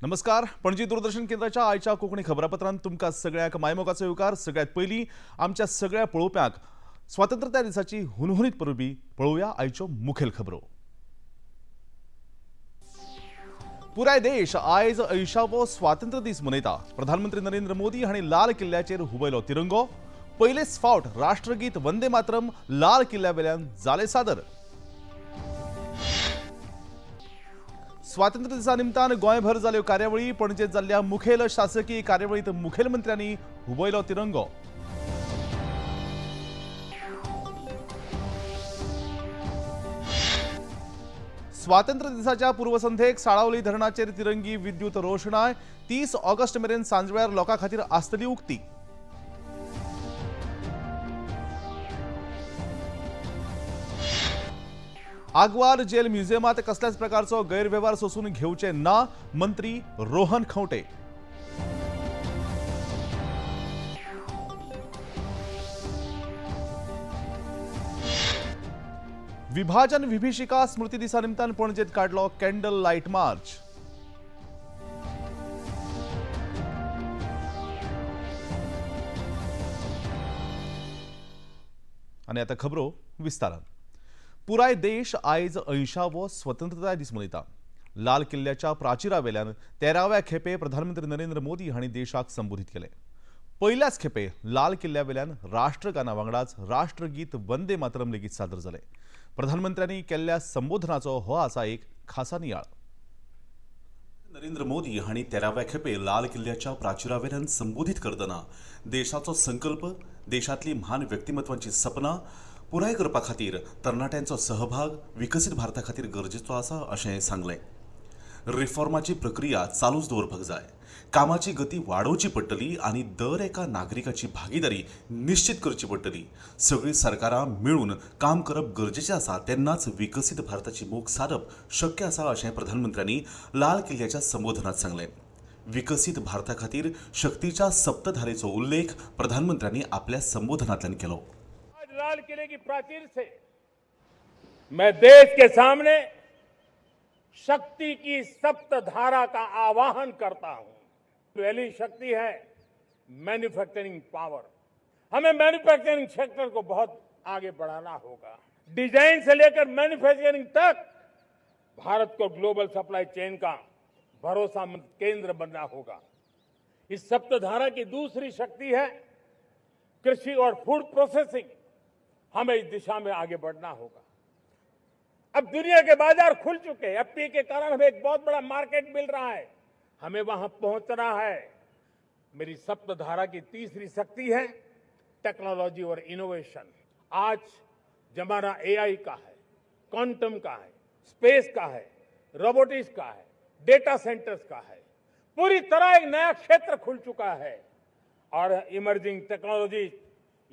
नमस्कार, पणजी दूरदर्शन केंद्राच्या आयच्या कोंकणी खबरापत्रांत तुमकां सगळ्यांक मायमोगाचो येवकार. सगळ्यांत पयलीं आमच्या सगळ्या पळोवप्यांक स्वातंत्र्यता दिसाची हुनहुनीत परबी. पळोवया आयच्यो मुखेल खबरो. पुराय देश आयज 80वो स्वातंत्र्य दीस मनयता. प्रधानमंत्री नरेंद्र मोदी हांणी लाल किल्ल्याचेर हुबयलो तिरंगो. पयलेच फावट राष्ट्रगीत वंदे मातरम लाल किल्ल्या वेल्यान जालें सादर. स्वातंत्र्य दिसा निमतान गोंयभर जाल्यो कार्यावळी. पणजेत जाल्ल्या मुखेल शासकीय कार्यावळींत मुखेलमंत्र्यांनी हुबयलो तिरंगो. स्वातंत्र्य दिसाच्या पूर्वसंध्येक साळावली धरणाचेर तिरंगी विद्युत रोषणाय. 30 ऑगस्ट मेरेन सांजवेळार लोकां खातीर आसतली उक्ती. आगवार जेल म्युझियमात कसल्याच प्रकारचो गैरवेव्हार सोसून घेवचे ना, मंत्री रोहन खंवटे. विभाजन विभीषिका स्मृती दिसा निमतान पणजेत काडलो कॅन्डल लायट मार्च. आनी आतां खबरो विस्तारान. पुराय देश आयज 80वो स्वतंत्रताय दीस मनयता. लाल किल्ल्याच्या प्राचिरावेल्यान 13व्या खेपे प्रधानमंत्री नरेंद्र मोदी हांणी देशाक संबोधीत केलें. पयल्याच खेपे लाल किल्ल्यावेल्यान राष्ट्रगाना वांगडाच राष्ट्रगीत वंदे मातरम लेगीत सादर जालें. प्रधानमंत्र्यांनी केल्ल्या संबोधनाचो हो आसा एक खासा नियाळ. नरेंद्र मोदी हांणी 13व्या खेपे लाल किल्ल्याच्या प्राचिरावेल्यान संबोधीत करतना देशाचो संकल्प, देशांतली म्हान व्यक्तिमत्वांची सपनां पुराय करपा खातीर तरणाट्यांचो सहभाग विकसीत भारता खातीर गरजेचो आसा अशें सांगलें. रिफॉर्माची प्रक्रिया चालूच दवरपाक जाय, कामाची गती वाडोवची पडटली आनी दर एका नागरिकाची भागीदारी निश्चित करची पडटली. सगळीं सरकारां मेळून काम करप गरजेचें आसा, तेन्नाच विकसीत भारताची मोख सादप शक्य आसा अशें प्रधानमंत्र्यांनी लाल किल्ल्याच्या संबोधनात सांगलें. विकसीत भारता खातीर शक्तीच्या सप्तधारेचो उल्लेख प्रधानमंत्र्यांनी आपल्या संबोधनांतल्यान केलो. आज लाल किले की प्राचीर से मैं देश के सामने शक्ति की सप्तधारा का आवाहन करता हूं. पहली शक्ति है मैन्युफैक्चरिंग पावर. हमें मैन्युफैक्चरिंग सेक्टर को बहुत आगे बढ़ाना होगा. डिजाइन से लेकर मैन्युफैक्चरिंग तक भारत को ग्लोबल सप्लाई चेन का भरोसामंद केंद्र बनना होगा. इस सप्तधारा की दूसरी शक्ति है कृषि और फूड प्रोसेसिंग. हमें इस दिशा में आगे बढ़ना होगा. अब दुनिया के बाजार खुल चुके हैं. एफटीए के कारण हमें एक बहुत बड़ा मार्केट मिल रहा है, हमें वहां पहुंचना है. मेरी सप्तधारा की तीसरी शक्ति है टेक्नोलॉजी और इनोवेशन. आज जमाना एआई का है, क्वांटम का है, स्पेस का है, रोबोटिक्स का है, डेटा सेंटर्स का है. पूरी तरह एक नया क्षेत्र खुल चुका है और इमर्जिंग टेक्नोलॉजी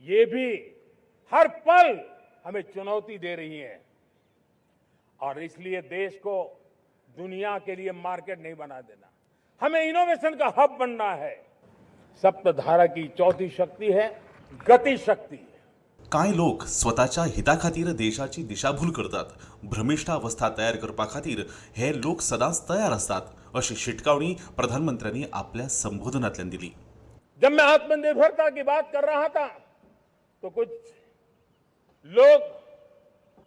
ये भी हर पल हमें चुनौती दे रही है और इसलिए देश को दुनिया के लिए मार्केट नहीं बना देना, हमें इनोवेशन का हब बनना है. सप्तधारा की चौथी शक्ति है गति शक्ति. कांय लोक स्वताच्या हिता खातीर देशाची दिशाभूल करतात. भ्रमिश्ट अवस्था तयार करपा खातीर हे लोक सदांच तयार आसतात अशी शिटकावणी प्रधानमंत्र्यांनी आपल्या संबोधनांतल्यान दिली. जब मैं आत्मनिर्भरता की बात कर रहा था तो कुछ लोग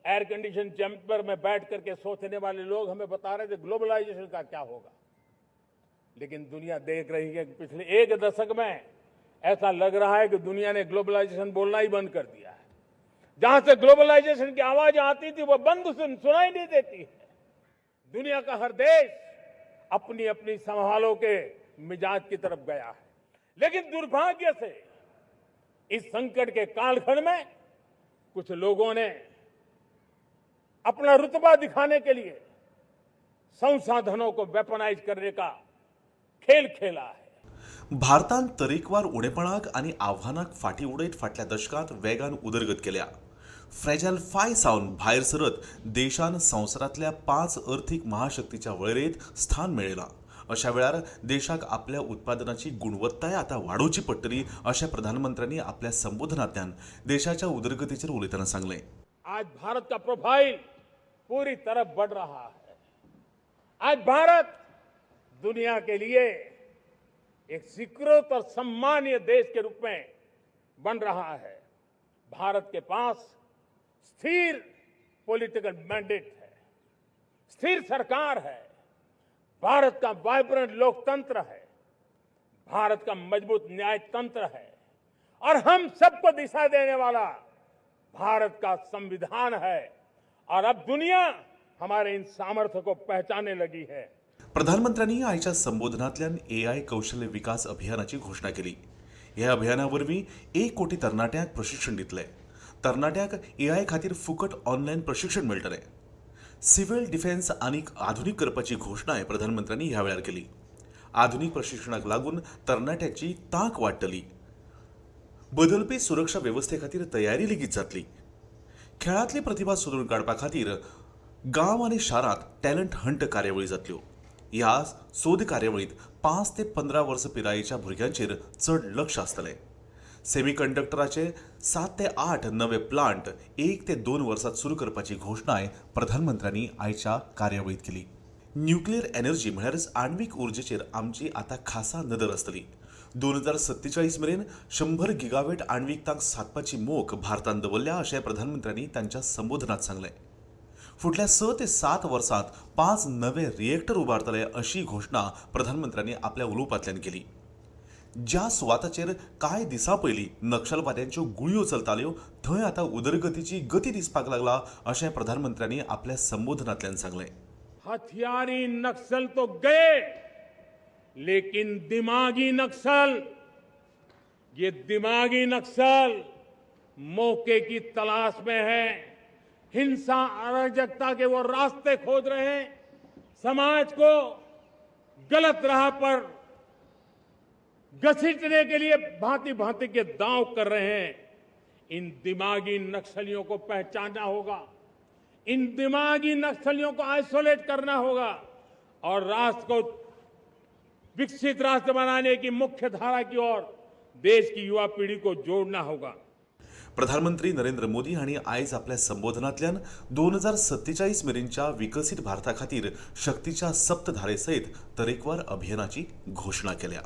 एयर कंडीशन चैम्बर में बैठ करके सोचने वाले लोग हमें बता रहे थे ग्लोबलाइजेशन का क्या होगा. लेकिन दुनिया देख रही है कि पिछले एक दशक में ऐसा लग रहा है कि दुनिया ने ग्लोबलाइजेशन बोलना ही बंद कर दिया है. जहां से ग्लोबलाइजेशन की आवाज आती थी वो बंद सुनाई नहीं देती है. दुनिया का हर देश अपनी अपनी संभालों के मिजाज की तरफ गया है. लेकिन दुर्भाग्य से इस संकट के कालखंड में कुछ लोगों ने अपना रुतबा दिखाने के लिए संसाधनों को वेपनाइज करने का खेल खेला है. भारतान तरेकवार उणेपणाक आनी आव्हानाक फाटीं उडयत फाटल्या दशकांत वेगान उदरगत केल्या. फ्रेजायल फाय सावन भायर सरत देशान संवसारांतल्या 5 अर्थीक महाशक्तीच्या वळेरेंत स्थान मेळयलां. अशा वेळार देशाक आपल्या उत्पादनाची गुणवत्ताय आतां वाडोवची पडटली अशें प्रधानमंत्र्यांनी आपल्या संबोधनांतल्यान देशाच्या उदरगतीचेर उलयतना सांगलें. आज भारत का प्रोफाइल पूरी तरफ बढ़ रहा है. आज भारत दुनिया के लिए एक स्वीकृत और सम्मानीय देश के रूप में बन रहा है। भारत के पास स्थिर पॉलिटिकल मैंडेट है, स्थिर सरकार है, भारत का वाइब्रेंट लोकतंत्र है, भारत का मजबूत न्याय तंत्र है और हम सबको दिशा देने वाला भारत का संविधान है। और अब दुनिया हमारे इन सामर्थ्य को पहचानने लगी है। प्रधानमंत्र्यांनी आयच्या संबोधनांतल्यान एआय कौशल्य विकास अभियानाची घोशणा केली. ह्या अभियाना वरवीं 1 कोटी तरणाट्यांक प्रशिक्षण दितले. तरणाट्यांक एआय खातीर फुकट ऑनलायन प्रशिक्षण मेळटलें. सिव्हील डिफेन्स आनीक आधुनीक करपाची घोशणाय प्रधानमंत्र्यांनी ह्या वेळार केली. आधुनीक प्रशिक्षणाक लागून तरणाट्यांची तांक वाडटली, बदलपी सुरक्षा वेवस्थे खातीर तयारी लेगीत जातली. खेळांतली प्रतिभा सोदून काडपा खातीर गांव आनी शारांत टॅलंट हंट कार्यावळी जातल्यो. ह्या सोद कार्यावळींत 5 ते 15 वर्सां पिरायेच्या भुरग्यांचेर चड लक्ष आसतलें. सेमी कंडक्टराचे 7 ते 8 नवे प्लांट 1 ते 2 वर्सात सुरू करपाची घोशणाय प्रधानमंत्र्यांनी आयच्या कार्यावळींत केली. न्युक्लियर एनर्जी म्हळ्यारच आण्वीक उर्जेचेर आमची आतां खासा नदर आसतली. 2047 मेरेन 100 गिगावेट आण्वीक तांक सादपाची मोख भारतान दवरल्या अशें प्रधानमंत्र्यांनी तांच्या संबोधनात सांगलें. फुडल्या 6 ते 7 वर्सांत पांच नवे रिएक्टर उबारतले अशी घोशणा प्रधानमंत्र्यांनी आपल्या उलोवपांतल्यान केली. ज्या सुवाताचेर कांय दिसां पयलीं नक्षलवाद्यांच्यो गुळयो चलताल्यो, थंय आतां उदरगतीची गती दिसपाक लागला अशें प्रधानमंत्र्यांनी आपल्या संबोधनांतल्यान सांगलें. हथियारी नक्सल तो गए, लेकिन दिमागी नक्सल, ये दिमागी नक्सल मौके की तलाश में है। हिंसा, अराजकता के वो रास्ते खोज रहे हैं, समाज को गलत राह पर घसीटने के लिए भांति भांति के दांव कर रहे हैं। इन दिमागी नक्सलियों को पहचानना होगा, इन दिमागी नक्सलियों को आइसोलेट करना होगा और राष्ट्र को विकसित राष्ट्र बनाने की मुख्य धारा की ओर देश की युवा पीढ़ी को जोड़ना होगा। प्रधानमंत्री नरेंद्र मोदी हांणी आयज आपल्या संबोधनांतल्यान 2047 मेरेनच्या विकसीत भारता खातीर शक्तीच्या सप्तधारे सयत तरेकवार अभियानाची घोशणा केल्या.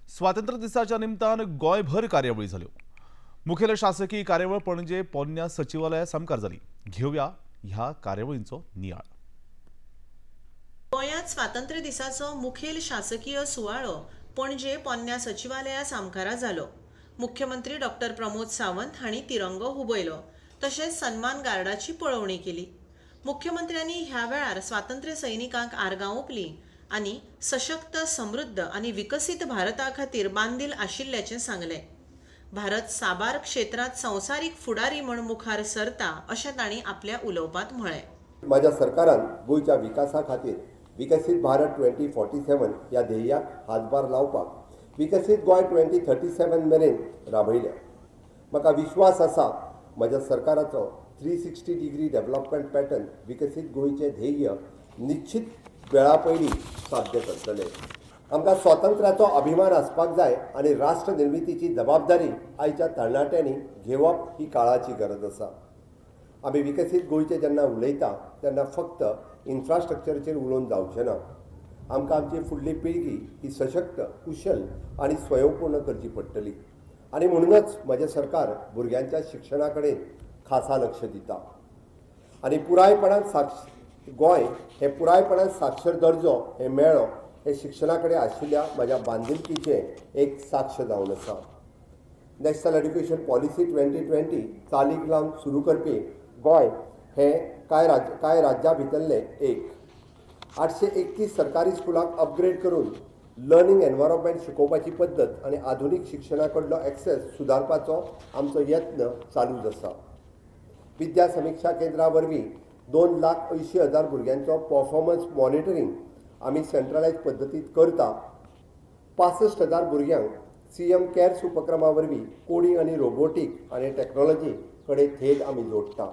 स्वातंत्र्य दिसाच्या निमतान गोंयभर कार्यावळी जाल्यो. मुखेल शासकीय कार्यावळ पणजे पोन्न्या सचिवालया सामकार जाली. घेवया ह्या कार्यावळींचो नियाळ. गोंयांत स्वातंत्र्य दिसाचो मुखेल शासकीय सुवाळो पणजे पोन्न्या सचिवालया सामकारा जालो. मुख्यमंत्री डॉक्टर प्रमोद सावंत हांणी तिरंगो हुबयलो, तशेंच सन्मान गार्डाची पळोवणी केली. मुख्यमंत्र्यांनी ह्या वेळार स्वातंत्र्य सैनिकांक आर्गां ओंपलीं आनी सशक्त, समृद्ध आनी विकसीत भारता खातीर बांदील आशिल्ल्याचें सांगलें. भारत साबार क्षेत्रांत संवसारीक फुडारी म्हूण मुखार सरता अशें तांणी आपल्या उलोवपांत म्हळें. माझ्या सरकारान गोंयच्या विकासा खातीर विकसीत भारत 2047 ह्या ध्येयाक हातभार लावपाक विकसीत गोंय 2037 मेरेन राबयल्या. म्हाका विश्वास आसा, म्हज्या सरकाराचो 360 degree development pattern विकसीत गोंयचें ध्येय निश्चित वेळा पयलीं साध्य करतले. आमकां स्वातंत्र्याचो अभिमान आसपाक जाय आनी राष्ट्र निर्मितीची जबाबदारी आयच्या तरणाट्यांनी घेवप ही काळाची गरज आसा. आमी विकसीत गोंयचें जेन्ना उलयता तेन्ना फक्त इन्फ्रास्ट्रक्चराचेर उलोवन जावचें ना. आमकां आमची फुडली पिळगी ही सशक्त, कुशल आनी स्वयंपूर्ण करची पडटली आनी म्हणूनच म्हजें सरकार भुरग्यांच्या शिक्षणा कडेन खासा लक्ष दिता आनी पुरायपणान गोंय हें पुरायपणान साक्षर दर्जो हें मेळ्ळो हें शिक्षणा कडेन आशिल्ल्या म्हज्या बांदिलकीचें एक साक्ष जावन आसा. नॅशनल एड्युकेशन पॉलिसी 2020 चालीक लावन सुरू करपी गोंय हें कांय राज्यां भितरलें एक. 831 सरकारी स्कुलांक अपग्रेड करून लर्नींग एनवायरमेंट, शिकोवपाची पद्दत आनी आधुनीक शिक्षणा कडलो एक्सेस सुदारपाचो आमचो यत्न चालूच आसा. विद्या समिक्षा केंद्रा वरवीं 2,80,000 भुरग्यांचो परफॉर्मन्स मॉनिटरींग आमी सेंट्रलायज पद्दतींत करता. 65,000 भुरग्यांक सीएम कॅर्स उपक्रमा वरवीं कोडींग आनी रोबोटीक आनी टॅक्नोलॉजी कडेन थेट आमी जोडटा.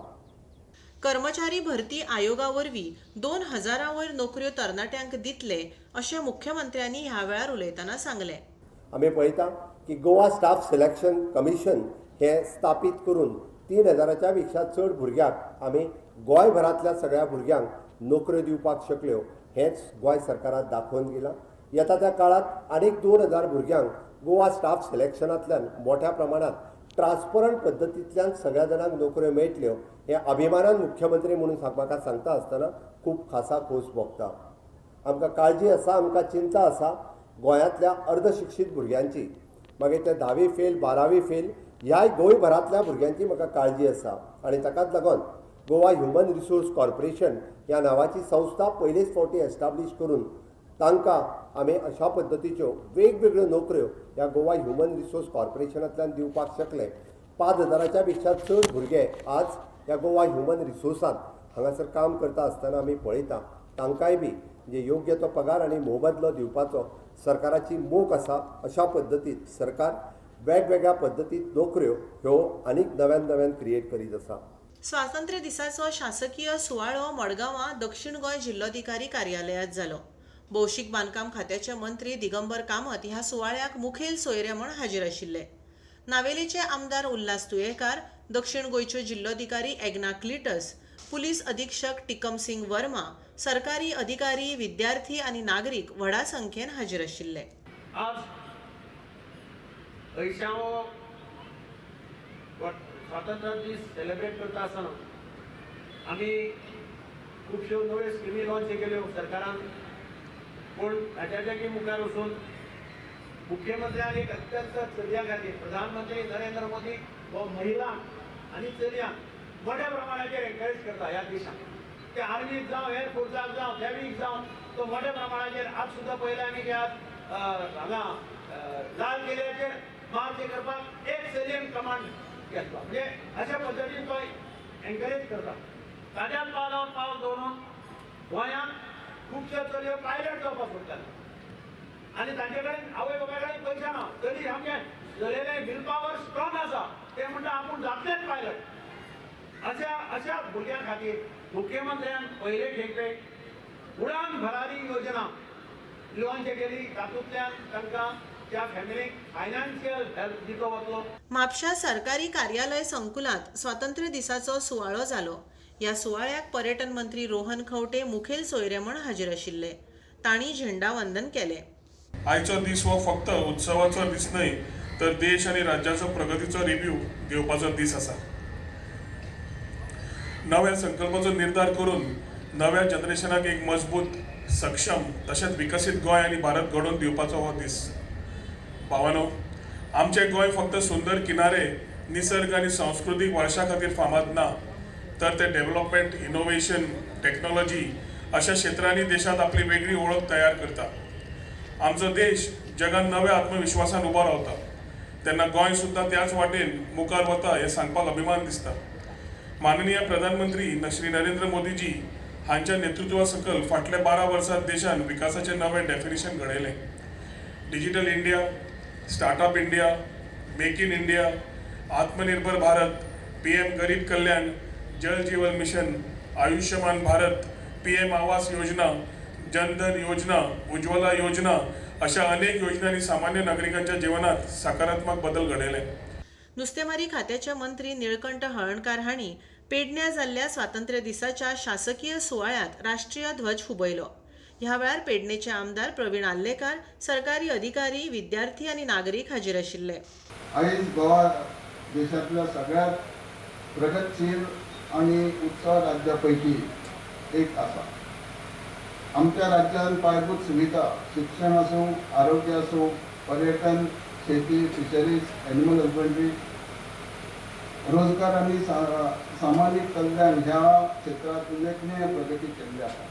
कर्मचारी भरती आयोगा वरवीं 2000 वयर नोकऱ्यो तरणाट्यांक दितले अशें मुख्यमंत्र्यांनी ह्या वेळार उलयतना सांगलें. आमी पळयता की गोवा स्टाफ सिलेक्शन कमिशन हे स्थापीत करून 3000च्या पेक्षा चड भुरग्यांक, आमी गोंयभरांतल्या सगळ्या भुरग्यांक नोकऱ्यो दिवपाक शकल्यो. हेंच गोंय सरकारान दाखोवन दिलां. येता त्या काळांत आनीक 2000 भुरग्यांक गोवा स्टाफ सिलेक्शनांतल्यान मोठ्या प्रमाणांत ट्रान्सपरंट पद्दतींतल्यान सगळ्या जाणांक नोकऱ्यो मेळटल्यो हें अभिमानान मुख्यमंत्री म्हणून म्हाका सांगता आसतना खूब खासा खोस भोगता. आमकां काळजी आसा, आमकां चिंता आसा गोंयांतल्या अर्दशिक्षीत भुरग्यांची, मागीर ते 10वी फेल 12वी फेल ह्या गोंयभरांतल्या भुरग्यांची म्हाका काळजी आसा आनी ताकाच लागून गोवा ह्युमन रिसोर्स कॉर्पोरेशन ह्या नांवाची संस्था पयलेच फावटी एस्टाब्लीश करून तांकां आमी अशा पद्दतीच्यो वेगवेगळ्यो नोकऱ्यो ह्या गोवा ह्युमन रिसोर्स कॉर्पोरेशनांतल्यान दिवपाक शकले. 5000च्या पेक्षा चड भुरगे आज ह्या गोवा ह्युमन रिसोर्सांत हांगासर काम करता आसतना आमी पळयता. तांकांय बी म्हणजे योग्य तो पगार आनी मोबदलो दिवपाचो सरकाराची मोख आसा. अशा पद्दतीन सरकार वेगवेगळ्या पद्दतीत नोकऱ्यो ह्यो आनीक नव्यान नव्यान क्रिएट करीत आसा. स्वातंत्र्य दिसाचो शासकीय सुवाळो मडगांवां दक्षिण गोंय जिल्लोधिकारी कार्यालयांत जालो. भौशीक बांदकाम खात्याचे मंत्री दिगंबर कामत ह्या सुवाळ्याक मुखेल सोयरे म्हूण हाजीर आशिल्ले. नावेलेचे आमदार उल्हास तुयेकार, दक्षिण गोंयच्यो जिल्लोधिकारी एग्ना क्लिटस, पुलीस अधीक्षक टिकम सिंग वर्मा, सरकारी अधिकारी, विद्यार्थी आनी नागरीक व्हडा संख्येन हाजीर आशिल्ले. आज 80वो स्वातंत्र्य दीस सेलिब्रेट करता आसतना आमी खुबश्यो नव्यो स्किमी लॉन्च केल्यो सरकारान, पूण ताच्या मुखार वचून मुख्यमंत्र्यान एक अत्यंत चलयां खातीर प्रधानमंत्री नरेंद्र मोदी हो महिलांक आनी चलयांक मोठ्या प्रमाणाचेर एनकरेज करता ह्या देशांत. ते आर्मीक जावं, एअरफोर्साक जावं, नेव्हीक जावं, तो मोठ्या प्रमाणाचेर आज सुद्दां पळयलें आमी की आज हांगा लाल किल्ल्याचेर मार्च करपाक एक चलयेन कमांड घेतलो. म्हणजे अशा पद्दतीन तो एनकरेज करता. ताज्याच पावलावर पावल दवरून गोंयांत खुबश्यो चलयो पायलट जावपाक सोदताले आनी तांचे कडेन आवय बापाय कडेन पयशे ना, तरी आमचे चलयेले will power strong आसा, ते म्हणटा आपूण जातलेच पायलट. अशा अशा भुरग्यां खातीर मुख्यमंत्र्यान पयले खेपे उडान भरारी योजना लॉन्च केली. तातूंतल्यान तांकां त्या फॅमिलीक फायनान्शियल हेल्प दिलो वतलो. म्हापशा सरकारी कार्यालय संकुलांत स्वातंत्र्य दिसाचो सुवाळो जालो. ह्या सुवाळ्याक पर्यटन मंत्री रोहन खंवटे मुखेल सोयरे म्हूण हाजीर आशिल्ले. तांणी झेंडावंदन केलें. आयचो दीस हो फक्त उत्सवाचो दीस न्हय, तर देश आनी राज्याचो प्रगतीचो रिव्यू घेवपाचो दीस आसा. नव्या संकल्पाचो निर्धार करून नव्या जनरेशनाक एक मजबूत, सक्षम तशेंच विकसीत गोंय आनी भारत घडोवन दिवपाचो हो दीस. भावानो, आमचें गोंय फक्त सुंदर किनारे, निसर्ग आनी संस्कृतीक वारशा खातीर फामाद ना, तर ते डेव्हलपमेंट, इनोव्हेशन, टॅक्नॉलॉजी अशा क्षेत्रांनी देशांत आपली वेगळी वळख तयार करता. आमचो देश जगान नव्या आत्मविश्वासान उबो रावता तेन्ना गोंय सुद्दां त्याच वाटेन मुखार वता हें सांगपाक अभिमान दिसता. माननीय प्रधानमंत्री श्री नरेंद्र मोदीजी हांच्या नेतृत्वा सकयल फाटल्या 12 वर्सांत देशान विकासाचें नवें definition घडयलें. Digital India, startup India, make in India, Atmanirbhar Bharat, PM Garib Kalyan, Jal Jeevan mission, Ayushman Bharat, PM Awas Yojana, Jan Dhan Yojana, Ujjwala Yojana अशा अनेक योजनांनी सामान्य नागरिकांच्या जीवनात सकारात्मक बदल घडयले. नुस्तेमारी खात्याचे मंत्री निळकंठ हळर्णकार हांणी पेडण्या जाल्ल्या स्वातंत्र्य दिसाच्या शासकीय सुवाळ्यांत राष्ट्रीय ध्वज हुबयलो. ह्या वेळार पेडणेचे आमदार प्रवीण आर्लेकार, सरकारी अधिकारी, विद्यार्थी आनी नागरीक हाजीर आशिल्ले. आयज गोवा देशांतल्या सगळ्यात प्रगतशील आनी उत्साह राज्या पैकी एक आसा. आमच्या राज्यान पायाभूत सुविधा, शिक्षण आसूं, आरोग्य आसूं, पर्यटन, शेती, फिशरीज, एनिमल हजबंडरी, रोजगार आनी सामाजीक कल्याण ह्या क्षेत्रात उल्लेखनीय प्रगती केल्ली आसा.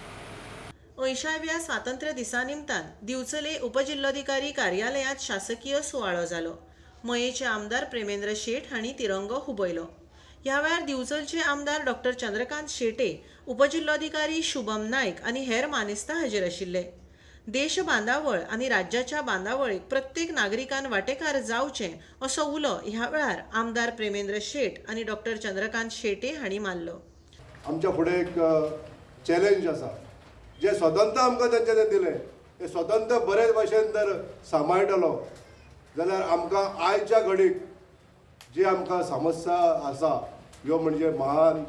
80व्या स्वातंत्र्य दिसा निमतान दिवचले उपजिल्लोधिकारी कार्यालयांत शासकीय सुवाळो जालो. मयेचे आमदार प्रेमेंद्र शेट हांणी तिरंगो हुबयलो. ह्या वेळार दिवचलचे आमदार डॉक्टर चंद्रकांत शेटे, उपजिल्लोधिकारी शुभम नायक आनी हेर मानेस्तां हाजीर आशिल्ले. देश बांदावळ आनी राज्याच्या बांदावळीक प्रत्येक नागरिकान वांटेकार जावचें असो उलो ह्या वेळार आमदार प्रेमेंद्र शेट आनी डॉक्टर चंद्रकांत शेटे हांणी मारलो. आमच्या फुडें एक चॅलेंज आसा. जें स्वतंत्र आमकां तेंच्यांनी दिलें तें स्वतंत्र बरे भाशेन जर सांबाळटलो जाल्यार आमकां आयच्या घडीक जी आमकां समस्या आसा ह्यो म्हणजे महान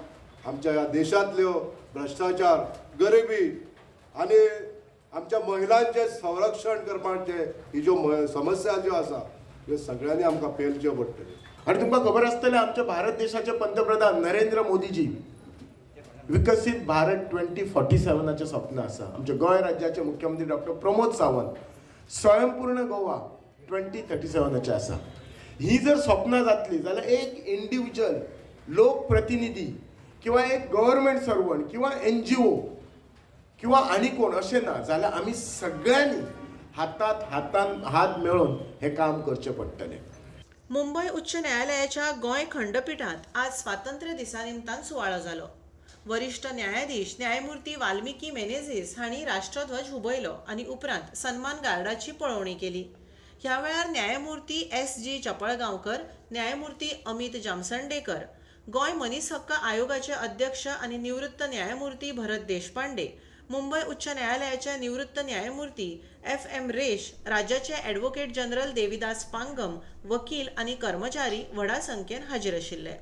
आमच्या ह्या देशांतल्यो भ्रश्टाचार, गरिबी आनी आमच्या महिलांचें संरक्षण करपाचें ही ज्यो समस्या ज्यो आसा ह्यो सगळ्यांनी आमकां पेलच्यो पडटल्यो. आनी तुमकां खबर आसतलें आमच्या भारत देशाचे पंतप्रधान नरेंद्र मोदीजी विकसीत भारत 2047 स्वप्न आसा. आमच्या गोंय राज्याचे मुख्यमंत्री डॉक्टर प्रमोद सावंत स्वयंपूर्ण गोवा 2037 आसा. ही जर स्वप्नां जातली जाल्यार एक इंडिविज्युअल लोकप्रतिनिधी किंवा एक गव्हर्मेंट सर्वंट किंवा NGO किंवा आनी कोण अशें ना जाल्यार आमी सगळ्यांनी हातात हातान हात मेळोवन हें काम करचें पडटलें. मुंबय उच्च न्यायालयाच्या गोंय खंडपिठांत आज स्वातंत्र्य दिसा निमतान सुवाळो जालो. वरिश्ठ न्यायाधीश न्यायमूर्ती वाल्मिकी मेनेझीस हांणी राष्ट्रध्वज हुबयलो आनी उपरांत सन्मान गार्डाची पळोवणी केली. ह्या वेळार न्यायमूर्ती SG Chapalgaonkar, न्यायमूर्ती अमित जामसंडेकर, गोंय मनीस हक्क आयोगाचे अध्यक्ष आनी निवृत्त न्यायमूर्ती भरत देशपांडे, मुंबय उच्च न्यायालयाचे निवृत्त न्यायमूर्ती FM रेश, राज्याचे ॲडव्होकेट जनरल देविदास पांगम, वकील आनी कर्मचारी व्हडा संख्येन हाजीर आशिल्ले.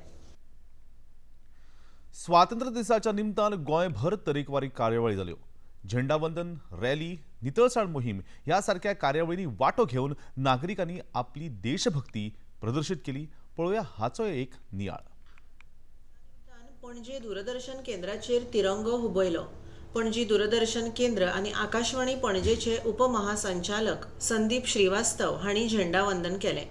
स्वातंत्र्य दिसाच्या निमतान गोंयभर तरेकवारी कार्यावळी जाल्यो. झेंडावंदन, रॅली, नितळसाण मोहीम ह्या सारक्या कार्यावळींनी वांटो घेवन नागरिकांनी आपली देशभक्ती प्रदर्शीत केली. पळोवया हाचो एक नियाळ. पणजे दूरदर्शन केंद्राचेर तिरंगो हुबयलो. पणजी दूरदर्शन केंद्र आनी आकाशवाणी पणजेचे उपमहासंचालक संदीप श्रीवास्तव हांणी झेंडावंदन केलें.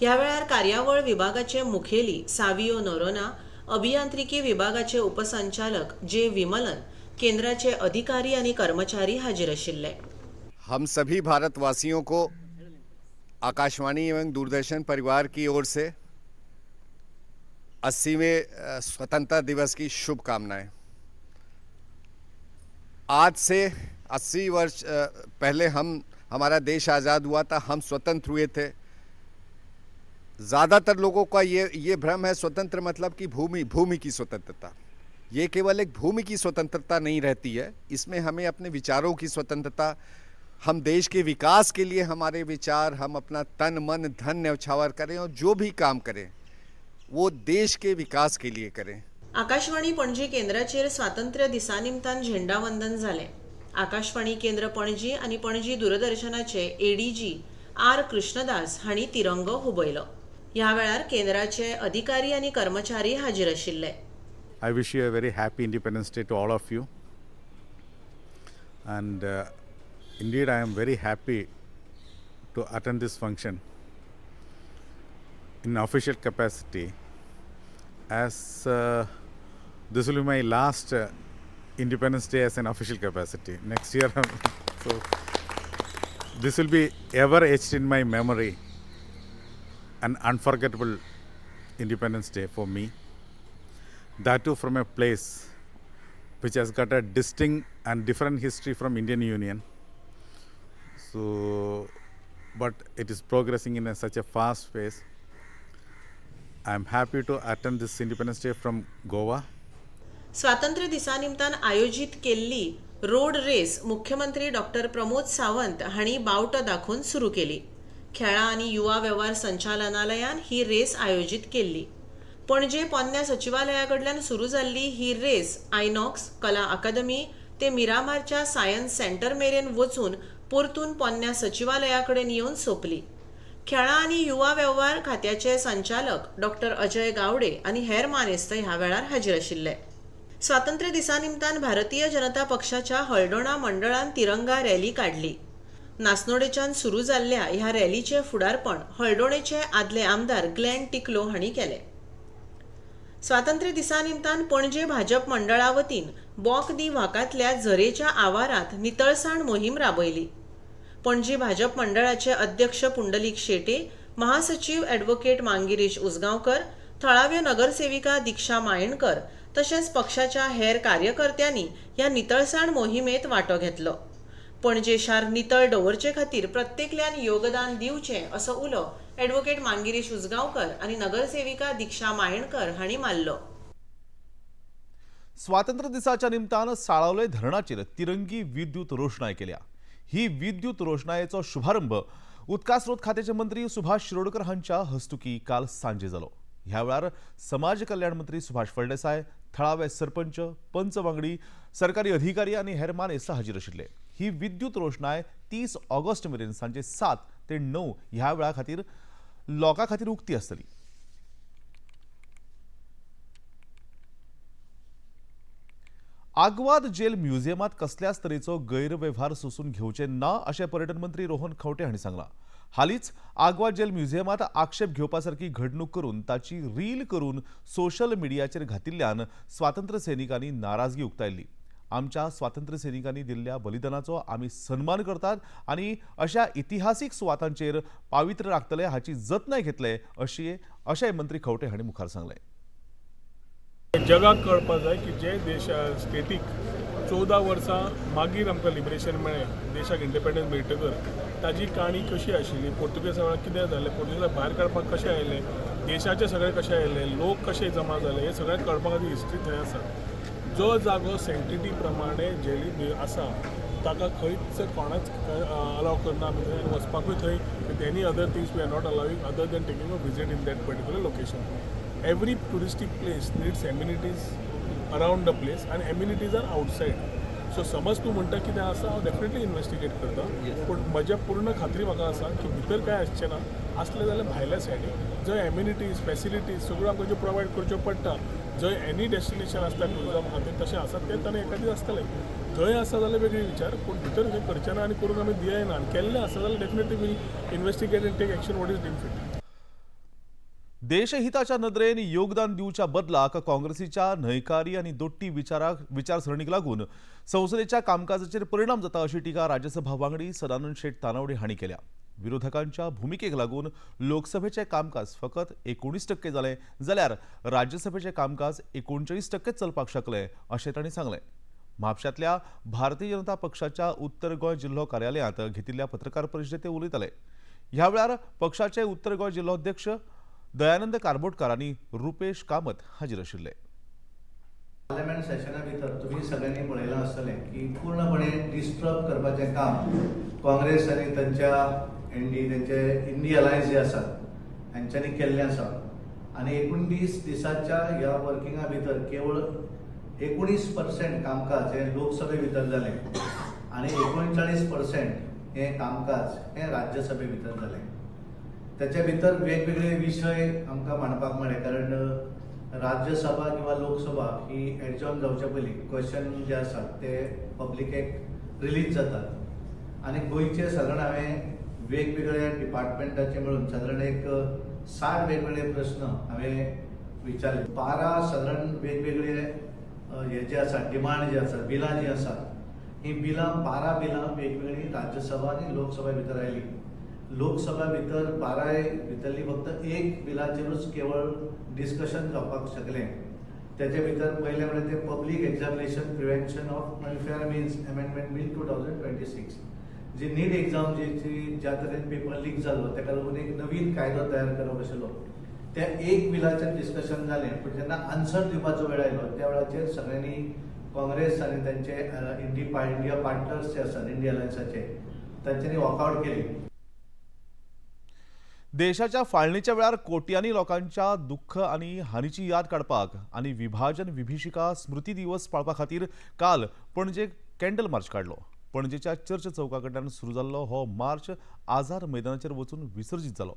ह्या वेळार कार्यावळ विभागाचे मुखेली सावियो नोरोना, अभियांत्रिकी विभागाचे उपसंचालक जे विमलन, केंद्राचे अधिकारी आनी कर्मचारी हाजीर आशिल्ले. हम सभी भारतवासियों को आकाशवाणी एवं दूरदर्शन परिवार की ओर से 80वें स्वतंत्रता दिवस की शुभकामनाएं। आज से 80 वर्ष पहले हमारा देश आज़ाद हुआ था, हम स्वतंत्र हुए थे। ज़्यादातर लोगों का ये भ्रम है स्वतंत्र मतलब कि भूमि की स्वतंत्रता। ये केवल एक भूमि की स्वतंत्रता नहीं रहती है, इसमें हमें अपने विचारों की स्वतंत्रता, हम देश के विकास के लिए हमारे विचार, हम अपना तन मन धन न्यौछावर करें और जो भी काम करें वो देश के विकास के लिए करें। आकाशवाणी पणजी केंद्राचेर स्वातंत्र्य दिसा निमतान झेंडावंदन जालें. आकाशवाणी केंद्र पणजी आनी पणजी दूरदर्शनाचे ADG R Krishnadas हांणी तिरंगो हुबयलो. ह्या वेळार केंद्राचे अधिकारी आनी कर्मचारी हाजीर आशिल्ले. I wish you a very happy Independence Day to all of you. And indeed, I am very happy to attend this function in official capacity, as this will be my last Independence Day as an official capacity. Next year, so this will be ever etched in my memory, an unforgettable Independence Day for me. That too from a place which has got a distinct and different history from Indian Union. So, but it is progressing in such a fast pace. I am happy to attend this Independence Day from Goa. स्वातंत्र्य दिसा निमतान आयोजीत केल्ली road race मुख्यमंत्री doctor Pramod Sawant हांणी बावटो दाखोवन सुरू केली. खेळां आनी युवा वेव्हार संचालनालयान ही रेस आयोजीत केल्ली. पणजे पोन्न्या सचिवालया कडल्यान सुरू जाल्ली ही रेस आयनॉक्स कला अकादमी ते मिरामारच्या सायन्स सेंटर मेरेन वचून परतून पोन्न्या सचिवालया कडेन येवन सोंपली. खेळां आनी युवा वेव्हार खात्याचे संचालक डॉक्टर अजय गावडे आनी हेर मानेस्त ह्या वेळार हाजीर आशिल्ले. स्वातंत्र्य दिसा निमतान भारतीय जनता पक्षाच्या हळदोणा मंडळान तिरंगा रॅली काडली. नासनोडेच्यान सुरू जाल्ल्या ह्या रॅलीचें फुडारपण हळदोणेचे आदले आमदार ग्लॅन टिकलो हांणी केलें. स्वातंत्र्य दिसा निमतान पणजे भाजप मंडळा वतीन बॉक दी वाकांतल्या झरेच्या आवारांत नितळसाण मोहीम राबयली. पणजी भाजप मंडळाचे अध्यक्ष पुंडलीक शेटे, महासचीव ॲडव्होकेट मांगिरीश उसगांवकर, थळाव्यो नगरसेविका दीक्षा मायणकर तशेंच पक्षाच्या हेर कार्यकर्त्यांनी ह्या नितळसाण मोहिमेंत वांटो घेतलो. पणजे शार नितळ दवरचे खातीर प्रत्येकल्यान योगदान दिवचें असो उलो ॲडव्होकेट मांगिरीश उसगांवकर आनी नगरसेविका दीक्षा मायणकर हांणी मारलो. स्वातंत्र्य दिसाच्या निमतान साळावले धरणाचेर तिरंगी विद्युत रोषणाय केल्या. ही विद्युत रोषणायेचो शुभारंभ उदका स्रोत खात्याचे मंत्री सुभाष शिरोडकर हांच्या हस्तुकी काल सांजे जालो. ह्या वेळार समाज कल्याण मंत्री सुभाष फळदेसाय, थळावे सरपंच, पंच वांगडी, सरकारी अधिकारी आनी हेर मानेस्त हाजीर आशिल्ले. ही विद्युत रोशणाय 30 ऑगस्ट मेरेन सांजे 7 ते 9 ह्या वेळा खातीर लोकां खातीर उक्ती आसतली. आग्वाद जेल म्युझियमात कसल्याच तरेचो गैरवेव्हार सोसून घेवचे ना अशें पर्यटन मंत्री रोहन खंवटे हांणी सांगलां. हालींच आग्वाद जेल म्युझियमात आक्षेप घेवपा सारकी घडणूक करून ताची रील करून सोशल मिडियाचेर घातिल्ल्यान स्वातंत्र्य सैनिकांनी नाराजगी उक्तायल्ली. आमच्या स्वातंत्र्य सैनिकांनी दिल्ल्या बलिदानाचो आमी सन्मान करतात आनी अशा इतिहासीक सुवातांचेर पावित्र्य राखतले हाची जतनाय घेतले अशें मंत्री खंवटे हांणी मुखार सांगलें. जगाक कळपाक जाय की जे देशा स्टेटीक 14 वर्सां मागीर आमकां लिबरेशन मेळ्ळें, देशाक इंडिपेंडन्स मेळटकर ताजी काणी कशी आशिल्ली, पोर्तुगेजा वेळार कितें जालें, पोर्तुगेजा भायर काडपाक कशें आयलें, देशाचे सगळे कशें आयले, लोक कशे जमा जाले, हे सगळें कळपा खातीर हिस्ट्री थंय आसा. जो जागो सँक्टिटी प्रमाणे जेली आसा ताका खंयच कोणाच अलाव करना आमी थंय आनी वचपाकूय थंय with any other things we are not allowing other than taking a visit in that particular location. Every touristic place needs amenities around the place and amenities are outside. So समज तूं म्हणटा कितें आसा, हांव डेफिनेटली इन्वेस्टिगेट करता, पूण म्हज्या पूर्ण खात्री म्हाका आसा की भितर कांय आसचें ना. आसलें जाल्यार भायल्या सायडीक जंय एम्युनिटीज फॅसिलिटीज सगळ्यो आमकां ज्यो प्रोवायड करच्यो पडटा, जंय एनी डेस्टिनेशन आसता ट्युरिजम खातीर तशें आसा तें ताणें एका दीस आसतलें. थंय आसा जाल्यार वेगळी विचार, पूण भितर हें करचें ना आनी करूंक आमी दियाय ना. आनी केल्लें आसा जाल्यार definitely will investigate and take action what is deem fit. देशहिताच्या नदरेन योगदान दिवच्या बदलाक काँग्रेसीच्या न्हयकारी आनी दोट्टी विचारसरणीक लागून संसदेच्या कामकाजाचेर परिणाम जाता अशी टिका राज्यसभा वांगडी सदानंद शेट तानावडे हांणी केल्या. विरोधकांच्या भुमिकेक लागून लोकसभेचें कामकाज फकत 19% जालें जाल्यार राज्यसभेचें कामकाज 39% चलपाक शकलें अशें तांणी सांगलें. म्हापशांतल्या भारतीय जनता पक्षाच्या उत्तर गोंय जिल्हो कार्यालयांत घेतिल्ल्या पत्रकार परिशदेंत ते उलयताले. ह्या वेळार पक्षाचे उत्तर गोंय जिल्होध्यक्ष दयानंद कारबोटकार आनी रुपेश कामत हाजीर आशिल्ले. पार्लमेंट सेशना भितर तुमी सगळ्यांनी पळयलां आसतलें की पूर्णपणे डिस्टर्ब करपाचें काम काँग्रेस आनी तांच्या एनडी तांचे इंडी अलायन्स जे आसात हांच्यांनी केल्लें आसा. आनी 19 दिसाच्या ह्या वर्किंगा भितर केवळ 19% कामकाज हें लोकसभे भितर जालें आनी 39% हें कामकाज हें राज्यसभे भितर जालें. त्याच्या भितर वेगवेगळे विशय आमकां मांडपाक मेळ्ळे, कारण राज्यसभा किंवा लोकसभा ही एडजॉर्न जावच्या पयलीं क्वेश्चन जे आसात ते पब्लिकेक रिलीज जातात. आनी गोंयचे सादारण हांवें वेगवेगळ्या डिपार्टमेंटाचे मेळून सादारण एक 60 वेगवेगळे प्रस्न हांवें विचारले. 12 सादारण वेगवेगळे हे जे आसा डिमांड जे आसा बिलां जी आसात ही बिलां 12 बिलां वेगवेगळी राज्यसभा आनी लोकसभा भितर आयली. लोकसभा भितर 12 भितरली फक्त एक बिलाचेरूच केवळ डिस्कशन जावपाक शकलें. त्याच्या भितर पयलें म्हळ्यार ते public examination prevention of unfair means amendment bill 2026, ji NEET exam जी ज्या तरेन पेपर लीक जालो ताका लागून एक नवीन कायदो तयार करप आशिल्लो. त्या एक बिलाचेर डिस्कशन जालें, पूण जेन्ना आन्सर दिवपाचो वेळ आयलो त्या वेळाचेर सगळ्यांनी काँग्रेस आनी तांचे इंडिया पार्टनर्स जे आसात इंडिया अलायन्साचे तांच्यांनी वॉकआवट केली. देशाच्या फाळणीच्या वेळार कोट्यांनी लोकांच्या दुःख आनी हानीची याद काडपाक आनी विभाजन विभीषिका स्मृती दिवस पाळपा खातीर काल पणजे कॅन्डल मार्च काडलो. पणजेच्या चर्च चौका कडल्यान सुरू जाल्लो हो मार्च आझाद मैदानाचेर वचून विसर्जीत जालो.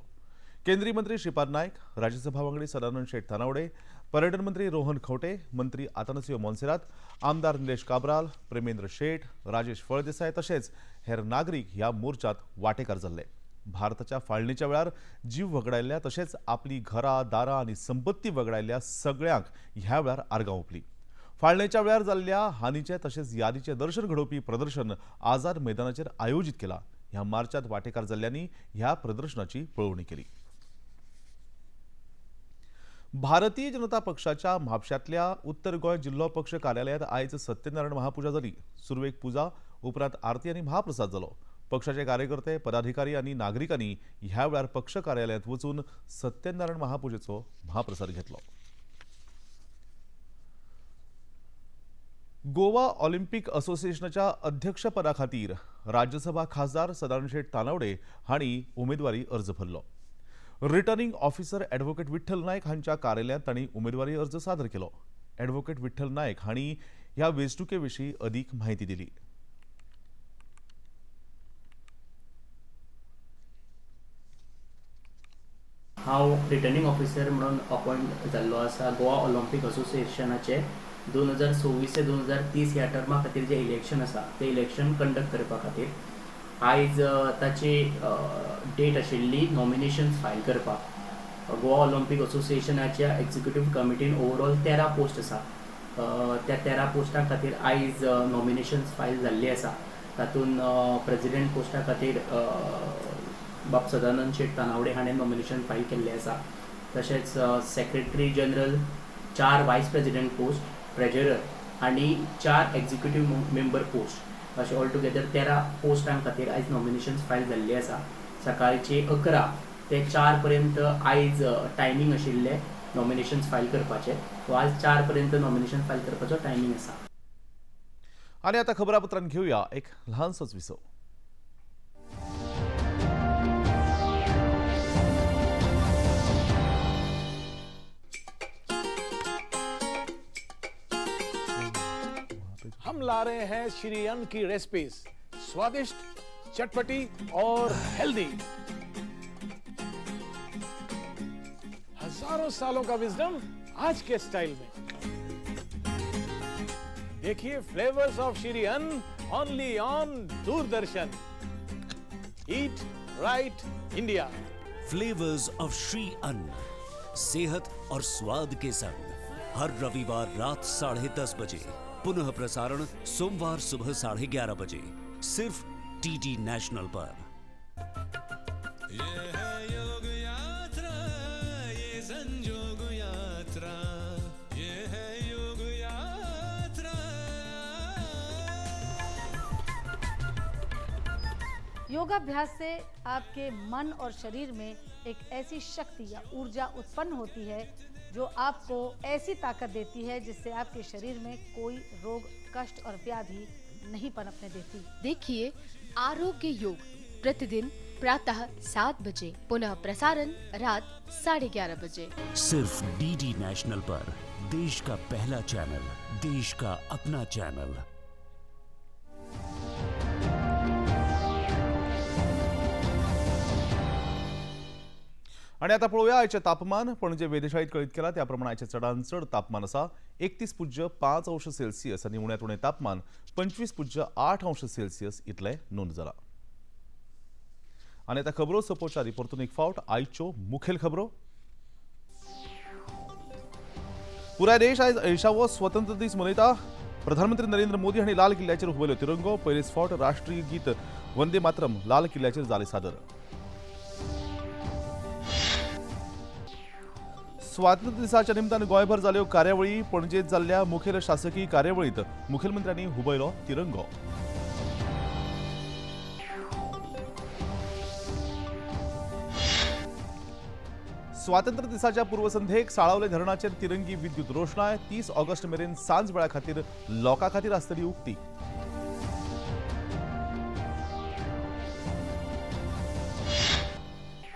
केंद्रीय मंत्री श्रीपाद नायक, राज्यसभा वांगडी सदानंद शेट तानावडे, पर्यटन मंत्री रोहन खंवटे, मंत्री आतानासियो मोन्सेरात, आमदार निलेश काब्राल, प्रेमेंद्र शेट, राजेश फळदेसाय तशेंच हेर नागरीक ह्या मोर्चात वांटेकार जाल्ले. भारताच्या फाळणीच्या वेळार जीव वगडायल्ल्या तशेंच आपली घरां दारां आनी संपत्ती वगडायल्ल्या सगळ्यांक ह्या वेळार आर्गां ओंपली. फाळणेच्या वेळार जाल्ल्या हानीचें तशेंच यादीचें दर्शन घडोवपी प्रदर्शन आझाद मैदानाचेर आयोजीत केलां. ह्या मार्चात वांटेकार जाल्ल्यांनी ह्या प्रदर्शनाची पळोवणी केली. भारतीय जनता पक्षाच्या म्हापशांतल्या उत्तर गोंय जिल्हो पक्ष कार्यालयांत आयज सत्यनारायण महापुजा जाली. सुरवेक पुजा, उपरांत आरती आनी महाप्रसाद जालो. पक्षाचे कार्यकर्ते, पदाधिकारी आनी नागरिकांनी ह्या वेळार पक्ष कार्यालयांत वचून सत्यनारायण महापुजेचो महाप्रसाद घेतलो. गोवा ऑलिम्पिक असोसिएशनाच्या अध्यक्षपदा खातीर राज्यसभा खासदार सदानंद शेट तानावडे हांणी उमेदवारी अर्ज भरलो. Returning officer advocate Vitthal Naik हांच्या कार्यालयांत तांणी उमेदवारी अर्ज सादर केलो. ॲडव्होकेट विठ्ठल नायक हांणी ह्या वेंचणुके विशीं अदीक म्हायती दिली. हांव रिटर्निंग ऑफिसर म्हणून अपॉयंट जाल्लो आसा गोवा ऑलिम्पीक असोसिएशनाचे 2026 ते 2030 ह्या टर्मा खातीर जें इलेक्शन आसा तें इलेक्शन कंडक्ट करपा खातीर आयज ताची डेट आशिल्ली नॉमिनेशन्स फायल करपाक. गोवा ऑलिम्पीक असोसिएशनाच्या एक्झिक्युटीव कमिटीन ओवरऑल 13 पोस्ट आसा. त्या 13 पोस्टां खातीर आयज नॉमिनेशन्स फायल जाल्ली आसा. तातूंत प्रेजिडेंट पोस्टा खातीर बाब सदानंद शेट तानावडे हाणें नॉमिनेशन फायल केल्लें आसा. तशेंच secretary general, 4 vice president post, treasurer आनी 4 एक्झिक्युटीव मेंबर पोस्ट अशें ऑल टुगेदर 13 पोस्टां खातीर आयज नॉमिनेशन्स फायल जाल्ली आसा. सकाळची 11 ते 4 पर्यंत आयज टायमींग आशिल्लें नॉमिनेशन्स फायल करपाचें. सो आज 4 पर्यंत नॉमिनेशन फायल करपाचो टायमींग आसा. आनी आतां खबरापत्रान घेवया एक ल्हानसोच विसव. हम ला रहे हैं श्री अन्न की रेसिपीज, स्वादिष्ट, चटपटी और हेल्दी। हजारों सालों का विजडम आज के स्टाइल में। देखिए flavours of Shri Anna only on Doordarshan. Eat right India. Flavours of Shri Anna, सेहत और स्वाद के संग, हर रविवार रात 10:30 बजे, पुनः प्रसारण सोमवार सुबह 11:30 बजे, सिर्फ टीडी नेशनल पर। ये है योग यात्रा, ये संजोग यात्रा, ये है योग यात्रा। योगाभ्यास से आपके मन और शरीर में एक ऐसी शक्ति या ऊर्जा उत्पन्न होती है जो आपको ऐसी ताकत देती है जिससे आपके शरीर में कोई रोग, कष्ट और व्याधि नहीं पनपने देती। देखिए आरोग्य योग प्रतिदिन प्रातः 7 बजे, पुनः प्रसारण रात 11:30 बजे, सिर्फ डीडी नेशनल पर। देश का पहला चैनल, देश का अपना चैनल। आनी आतां पळोवया आयचें तापमान. पणजे वेधशाळेंत कळीत केलां त्या प्रमाण आयचें चडांत चड तापमान आसा 31.5 अंश सेल्सियस आनी उण्यांत उणें तापमान 25.8 अंश सेल्सियस इतलें नोंद जालां. आनी आतां खबरो सोंपोवच्या आदीं परतून एक फावट आयच्यो मुखेल खबरो. पुराय देश आयज 80वो स्वतंत्र दीस मनयता. प्रधानमंत्री नरेंद्र मोदी हांणी लाल किल्ल्याचेर हुबयलो तिरंगो. पयलेच फावट राष्ट्रीय गीत वंदे मातरम लाल किल्ल्याचेर जालें सादर. स्वातंत्र्य दिसाच्या निमतान गोंयभर जाल्यो कार्यावळी. पणजेंत जाल्ल्या मुखेल शासकीय कार्यावळींत मुखेलमंत्र्यांनी हुबयलो तिरंगो. स्वातंत्र्य दिसाच्या पूर्वसंध्येक साळावले धरणाचेर तिरंगी विद्युत रोषणाय. 30 ऑगस्ट मेरेन सांजवेळा खातीर लोकां खातीर आसतली उक्ती.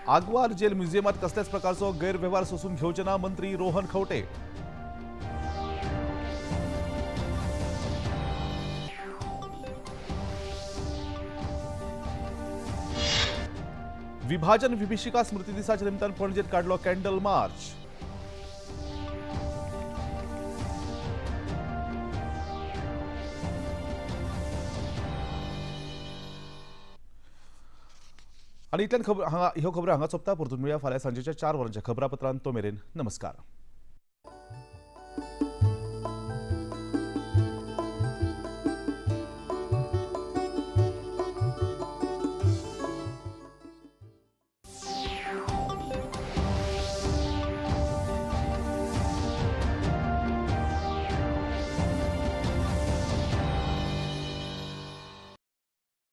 आगवार जेल म्युझियमात कसल्याच प्रकारचो गैरवेव्हार सोसून घेवचे ना, मंत्री रोहन खंवटे. विभाजन विभीषिका स्मृती दिसाच्या निमतान पणजेत काडलो कॅन्डल मार्च. आनी इतल्यान खबर हांगा ह्यो खबरो हांगा सोंपता. परतून मेळया फाल्यां सांजेच्या 4 वरांच्या खबरापत्रांत. तो मेरेन नमस्कार.